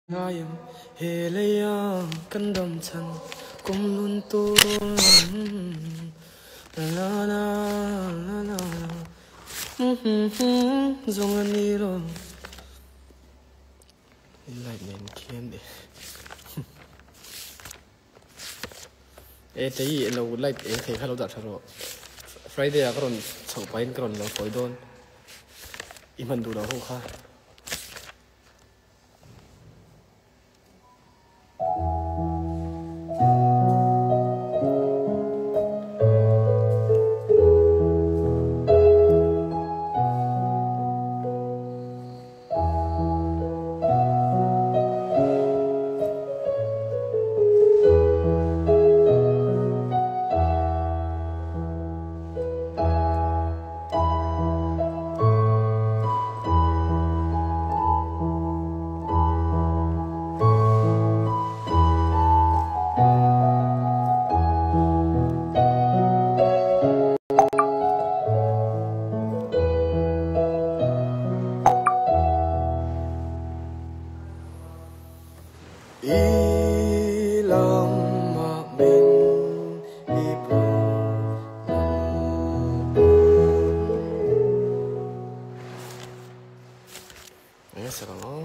Ngai em he leia kan dam chhan kum lun tur la la la la zawng a ni lo. I light nen khian e. E tei i lo light eng thei kha lo dah tha rawh. Friday ah ka rawn chhoh pahin ka rawn lo kawi dawn. I hman duh lo ho kha. I lamah min i phu Lalpa. Eng sak ang aw.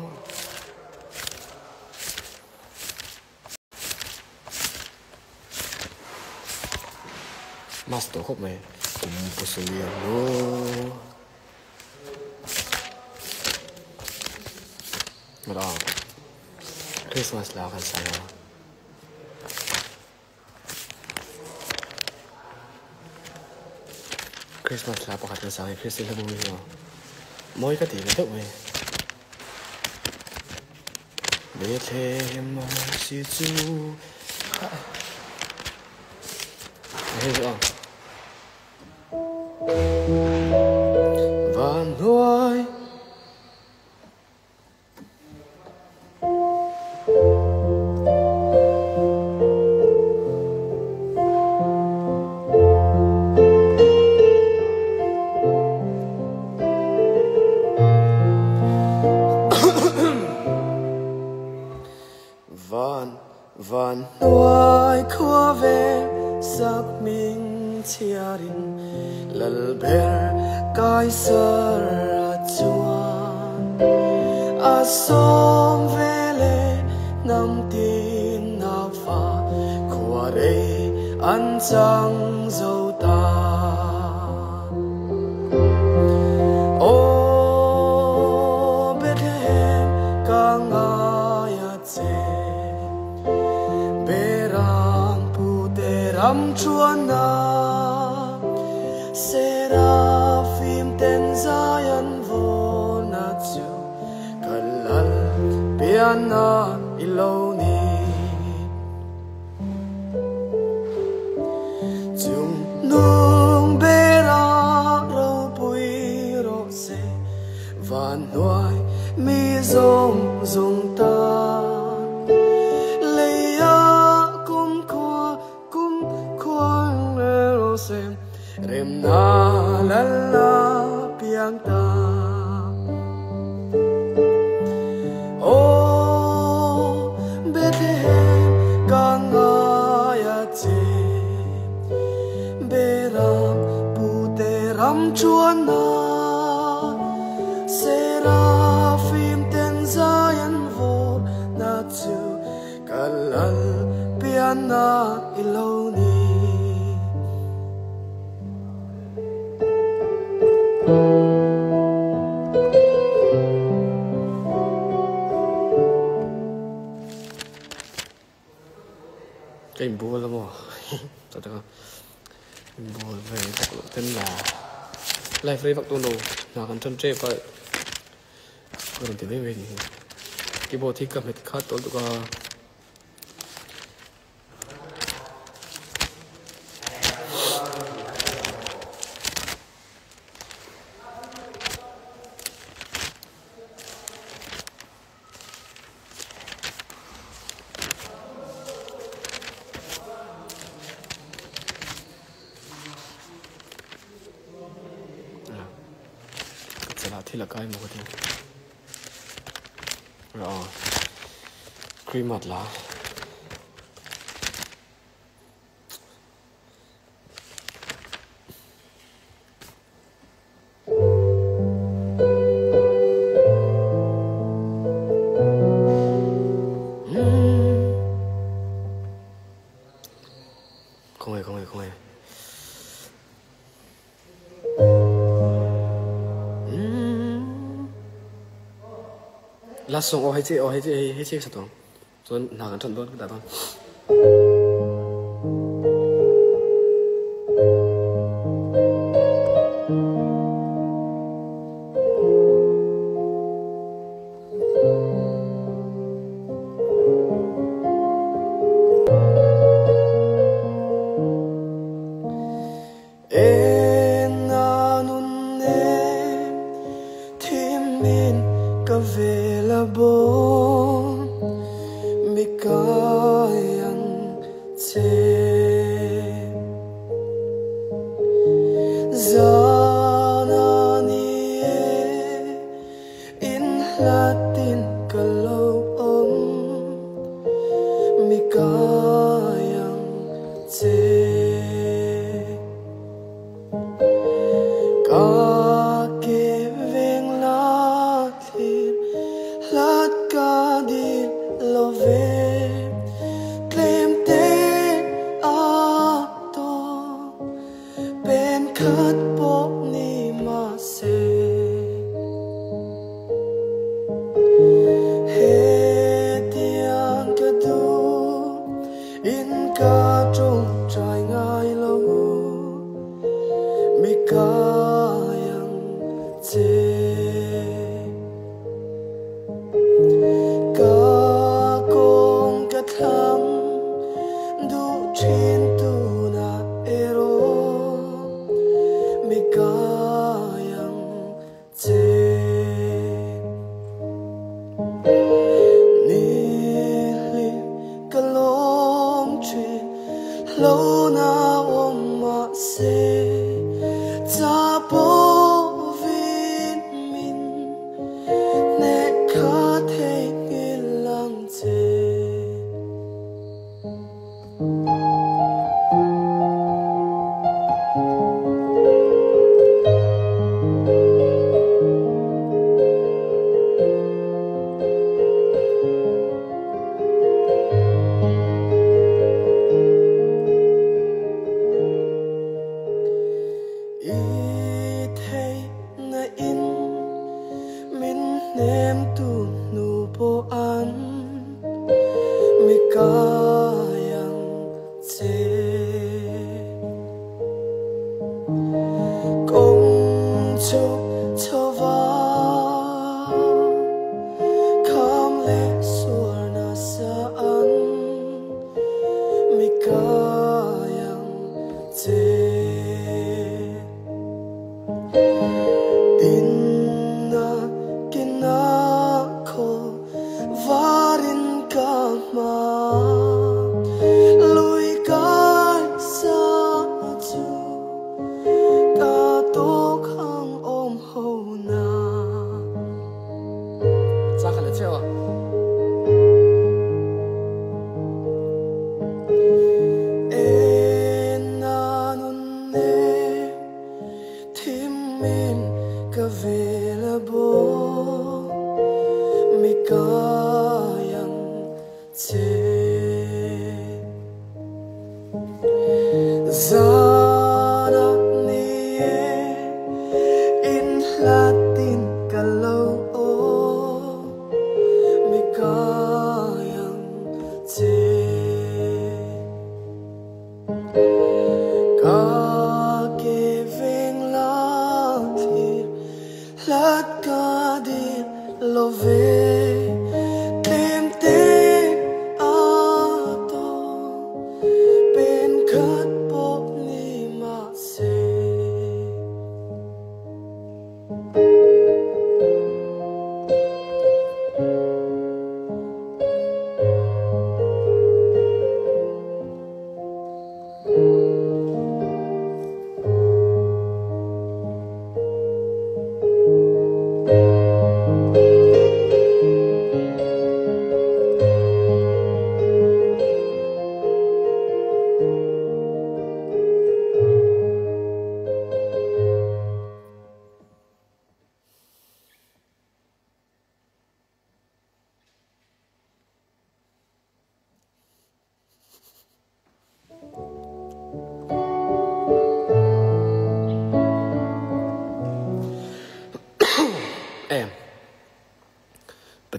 Mask tawh khawp mai. Kum pasarih ang aw. Mara Christmas la kan sang a. Christmas la pakhat kan sang hi Christy hla bu hi aw. Mawi ka ti ve deuh mai. Bethlehem a si chu. Hei chu aw. Van hnuai Van Van hnuai khua ve sak hming chhiarin Lal ber Kaisar a chuan a sawm ve le hnam tin naufa khua rei an chang zo ta. Aw Bethlehem ka ngai a che. Berang pute ram chuanna Serafim ten zai an vawna chu ka lal pianna i lo ni. Chung nung bera ropui rawh se Van hnuai mi zawng zawng tan Leia kumkhua kumkhua rawh se Remna lal a piang ta. Aw Bethlehem ka ngai a che Beram pute ram chuanna Serafim ten zai an vawr na chu ka lal pianna i lo ni. Ka inbual a maw ta taka inbual ve vak loh ten la live rei vak dawn lo hna kan tan tep a ka rawn ti mai mai a ni hi keyboard hi ka hmet khat tawh lutuk a. Ka chalah thil a kai maw ka ti. Creamat la. Khawngaih khawngaih khawngaih. Last song aw hei che aw hei che hei che sa tawng. Chuan hna kan ṭhan dawn ka dah dawn.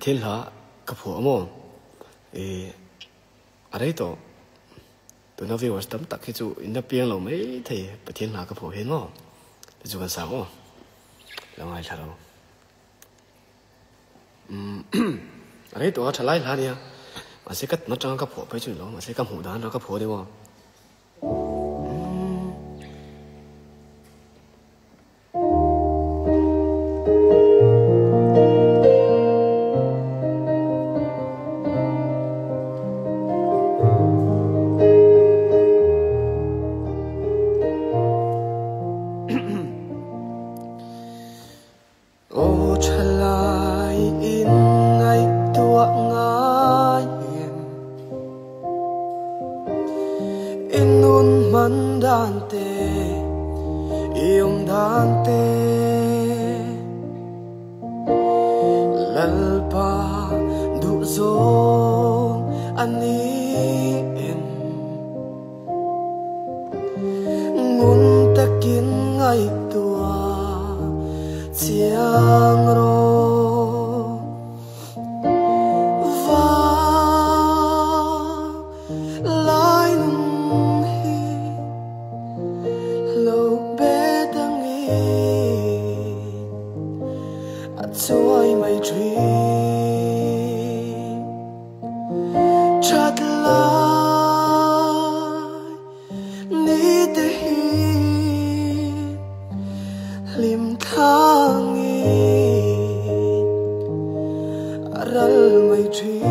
Pathian hla ka phuah maw? Ih a rei tawh. Tuna viewers tam tak hi chu in la piang lo mai thei Pathian hla ka phuah hian maw? Ti chu kan sang aw. Lo ngaithla lo. Umm a rei tawh a tha lai hla nia. Mahse ka atanga ka phuah phei chu ni lo mahse ka hmuh dan ka phuah deuh a. Aw thalai in ngaihtuah ngai em? I nun hman dan te, i awm dan te. Lalpa duhzawng a ni em? Ngun takin ngaihtuah chiang rawh. Va lai nun hi lo bet angin a chuai mai thin. That lai ni te hi hlim thangin a ral mai thin.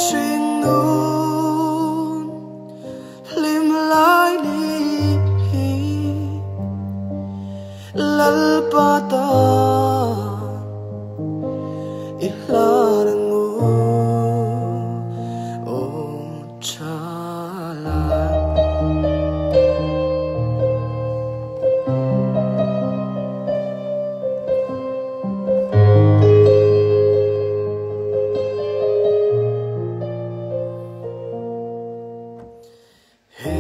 Hringnun hlim lai ni hi Lalpa tan i hlan ang u aw tha lai. He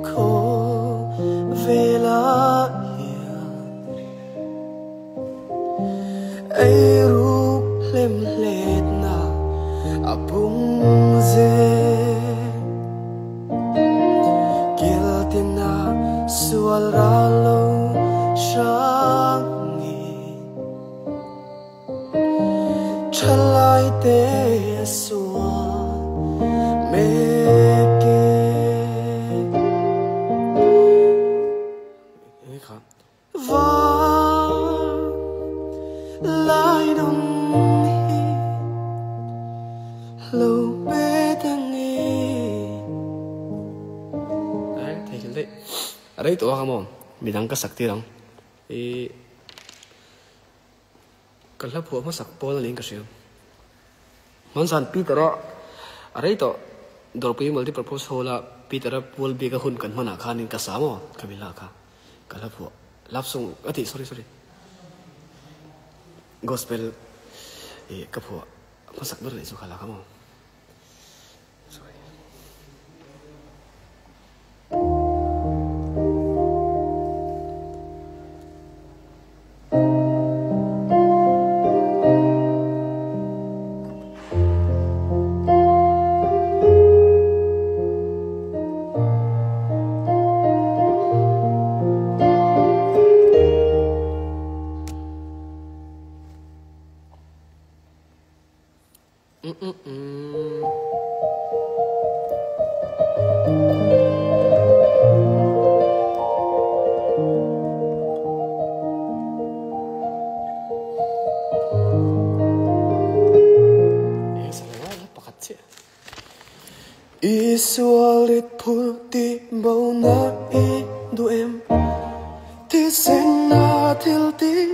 khawvelah hian eiruk hlemhletna a pung zel. Kiltina sual ral lo hrangin thalai te a sual mek e. Van lai nun hi lo bet ang i. Ai thei thil daih. A rei tawh a kha maw midang ka sak tir ang. I Ka hla phuah hmasak pawl a niin ka hria. Hmanzan Peter-a a rei tawh Dawrpui Multipurpose Hall-a Peter-a pual bik a hun kan hmanah khanin ka sa maw ka mi hla kha ka hla phuah love song a tih sorry sorry gospel ih ka phuah hmasak ber leh chu ka hla kha maw. I sual rit phur tih bo na i duh em? Thisen na thil tih.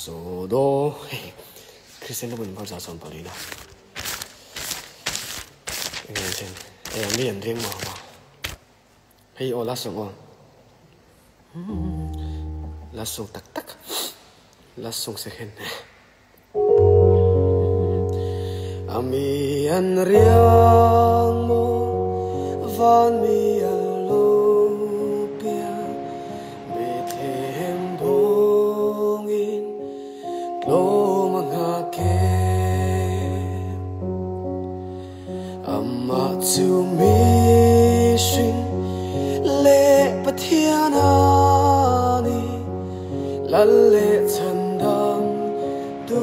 So do hei Kristian lam in var za chuan pali na enge an chen e mi an ring ma ma hei aw last song aw last song tak tak last song second Ami an riang maw van mi a lo piang Bethlehem bawngin tlawm a nghak em Amah chu mihring leh Pathian a ni Lal leh chhandam tu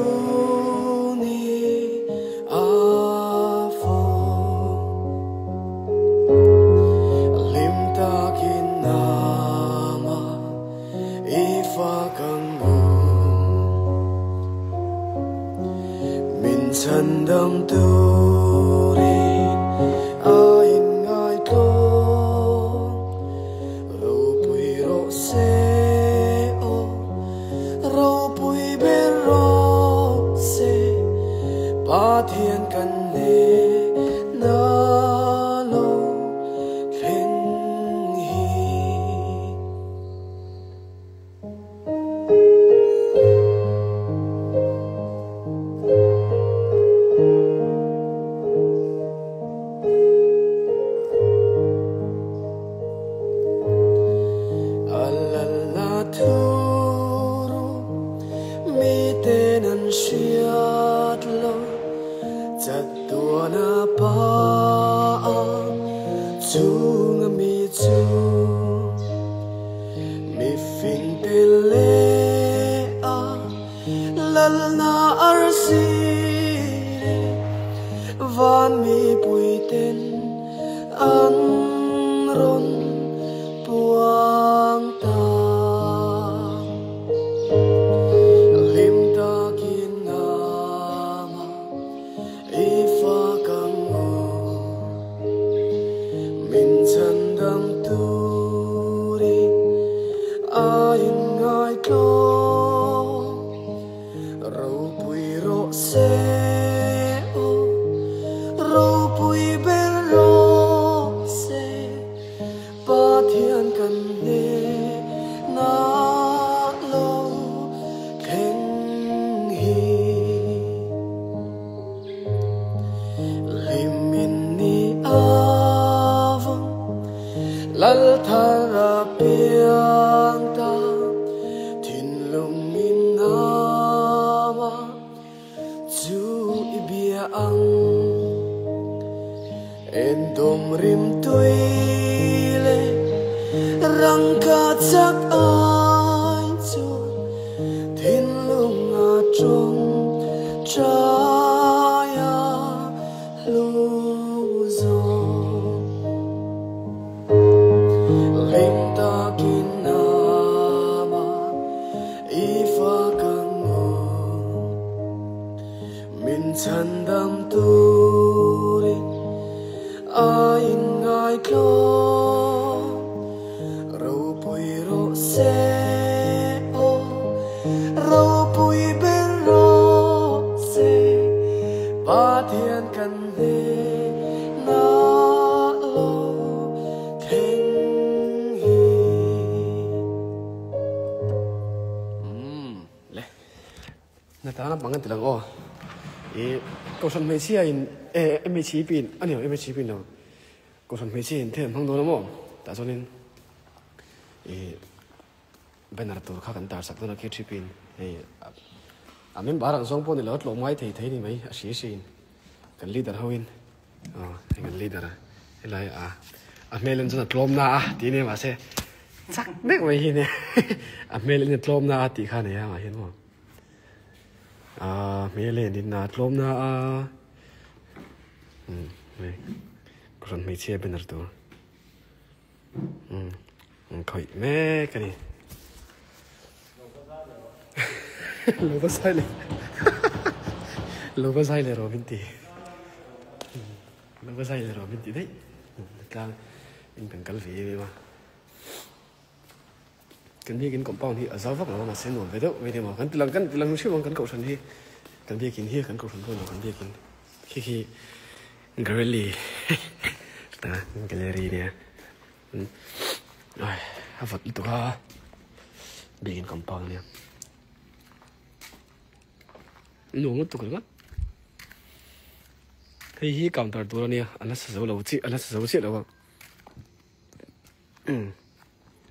ni a fawm. Hlim takin nama i fak ang u. Min chhandam turin a inngaihtlawm. Ropui rawh se aw, ropui ber rawh se, Pathian kan hnena lo thleng hi. A lalna thuru miten an hriat lo, chatuana pa ang chunga mi chu mi fing te leh a lalna arsi leh van mipui ten an rawn puang ta. Hlim takin nama i fak ang u, min chhandam turin a inngaihtlawm. Ropui rawh se aw, ropui ber rawh se, Pathian kan hnena lo thleng hi. Hlimin ni avang lal thar a piang ta, thinlung in nama chu i bia ang. Endawm rim tui leh rangka chak ai chuan thinlung a tawng trai a hlu zawk. Hlim takin nama i fak ang u, min chhandam turin a inngaihtlawm. Ropui rawh se aw, ropui ber rawh se, Pathian kan hnena lo thleng hi. Umm le. Na tana bang an ti lang aw. I Kohhran hmeichhia in e MHEP in a ni lo MHEP in lo Kohhran hmeichhia in thil an hmang dawn a maw tah chuanin i banner tur kha kan tar sak dawn a KTP in hei a member ang zawng pawh ni lo a tlawm ngai thei thei ni mai a hri hri in kan leader ho in aw hei kan leader a helai a a hmel en chuan a tlawm na a tih ania mahse chak deuh mai hi nia a hmel en a tlawm na a tih kha a nei a mah hian maw. A hmel en in a tlawm na a umm hei kohhran hmeichhia banner tur umm an khawih mek a ni lo va zai leh lo va zai leh rawh min ti lo va zai leh rawh min ti daih tlang in kan kal ve em em a. Kan biakin compound hi a zau vak lo a mahse nuam ve deuh mai nia maw kan ti lang kan ti lang hrim ang kan kohhran hi kan biakin hi kan kohhran pawh nuam kan biakin khi khi gallery ta gallery nia ai a vawt lutuk a biakin compound nia nuam lutuk ringawt hei hi counter tur ania a la sa zo lo chiah a la sa zo chiah lo a.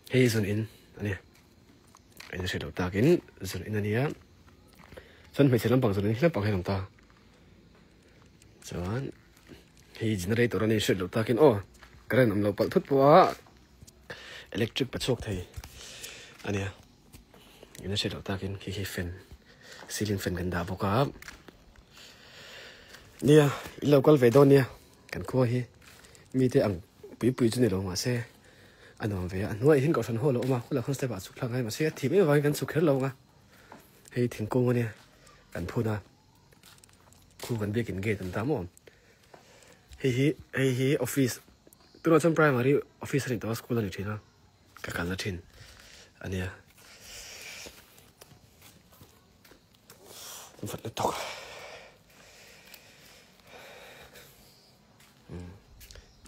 Hei zun in a ni in hre lo takin zun in a nia chuan hmeichhe lampang zun in hi lampang hian a awm ta chuan hei generator a ni hriat loh takin aw current awm loh palh thut pawh a electric pa chhuak thei a nia in hriat loh takin khi khi fan ceiling fan kan dah bawk a nia in lo kal ve dawn nia. Kan khua hi mite ang pui pui chu ni lo mahse a nuam ve a, a hnuaiah hian kohhran ho a lo awm a, khulaiah khawn step ah chhuk thlak ngai mahse a thim em avangin kan chhuk kher lo ang a, hei thingkung ania kan phun a, khu kan biakin gate an ta maw, hei hi hei hi office tunah chuan primary office a ni tawh a school a ni thin a, ka kalna thin ania. Vat lutuk.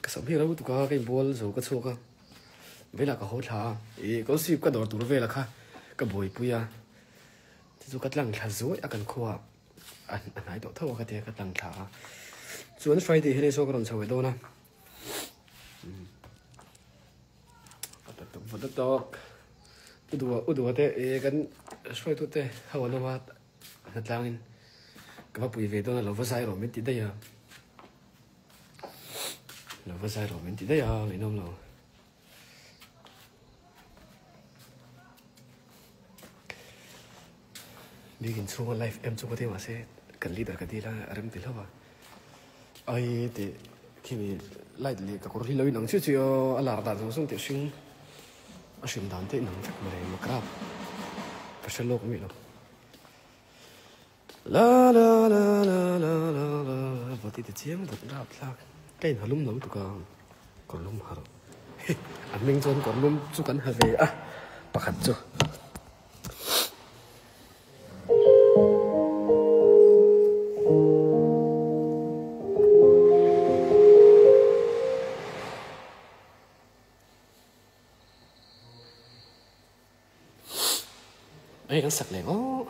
Ka sam hi ro lutuk a, ka inbual zo ka chhuak a, velah ka haw thla a, ih kawlsip ka dawr tur vela kha ka buaipui a, chu chu ka tlang thla zuaih a kan khua a hnai tawh tho a ka tia ka tlang thla a, chuan Friday hian hei saw ka rawn chho ve dawn a. Vat lutuk u duh u duh te ih kan hruaitu te ho an awm a hnatlangin ka va pui ve dawn a lo va zai rawh min ti daih a lo va zai rawh min ti daih a ngaihnawm lo. Biakin chhunga live em chu ka ti mahse kan leader ka dil a a rem ti hlauh a ai tih khimi light leh ka kawr hi lo inang chiah chiah a a lar dan zawng zawng tih hring a hrim dan te inang vek mai makrap ka hre lawk miah lo la la la la la la la va ti ti chiang dawt rap thlak ka inha lum lo lutuk a kawr lum ha rawh a hming chuan kawr lum chu kan ha ve a pakhat chu. Hei kan sak leh ngawt.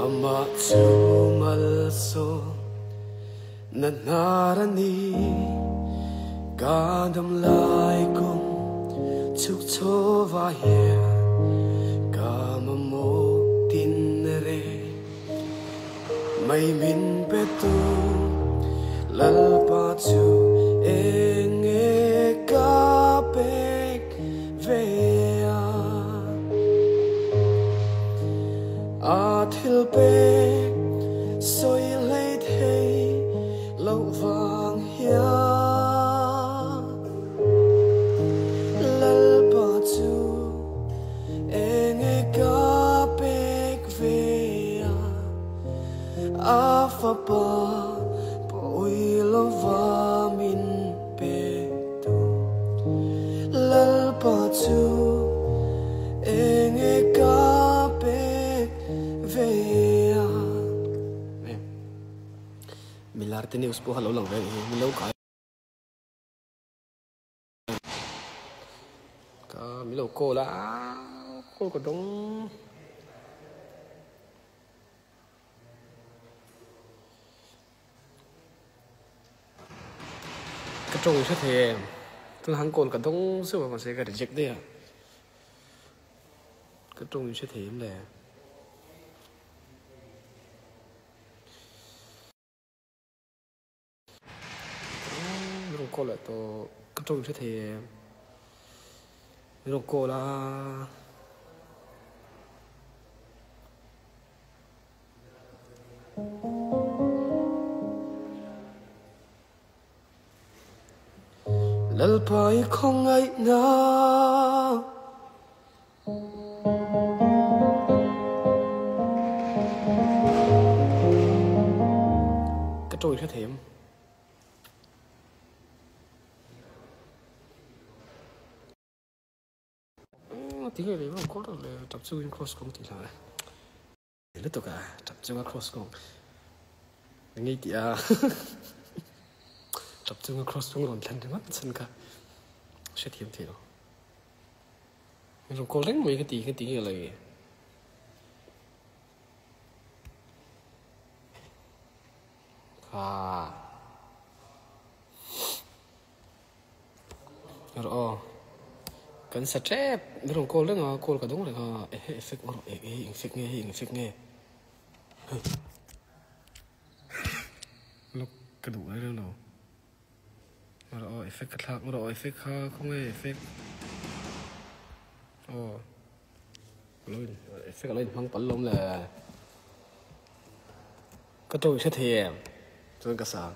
Amah chu malsawm na hnar a ni, ka dam lai kum chhuk chhova hian ka mamawh tin re. Mai min pe tu Lalpa chu eng nge ka pek ve a? A thil pek sawi hlei thei loh vang hian Lalpa chu eng nge ka pek ve a? A fapa pawi lova min pe tu Lalpa chu eng nge ka pek ve a. Milar te news pawh kha lo lang ve anih hi, min lo kai. Ka min lo call a, call ka dawng. Ka tawng hre thei em? Tun han call ka dawng zeuh a mahse ka reject daih a. Ka tawng hre thei em le? Min rawn call leh tawh ka tawng hre thei em min rawn call a. Lalpa i khawngaihna. Ka tawng i hre thei em? Ti nge leh vang kawr le tap chungin cross kawng tih hlah e. Lutuk a tap chunga cross kawng ngei tih a tap chunga cross kawng rawn thlen ringawt chhan kha hrethiam thei lo. Min rawn call reng mai ka ti ka ti nge le. Kha. Rawh aw. Kan sa tep. Min rawn call reng a, call ka dawng reng a. Ehe effect awrh eh hei eng effect nge hei eng effect nge. Hei. Lock ka duh reng reng lo. Rawh aw effect ka thlak rawh aw effect kha khawnge effect. Aw. Lo in effect a lo in hmang pal lawm le. Ka tawng i hre thei em? Chuan ka sang.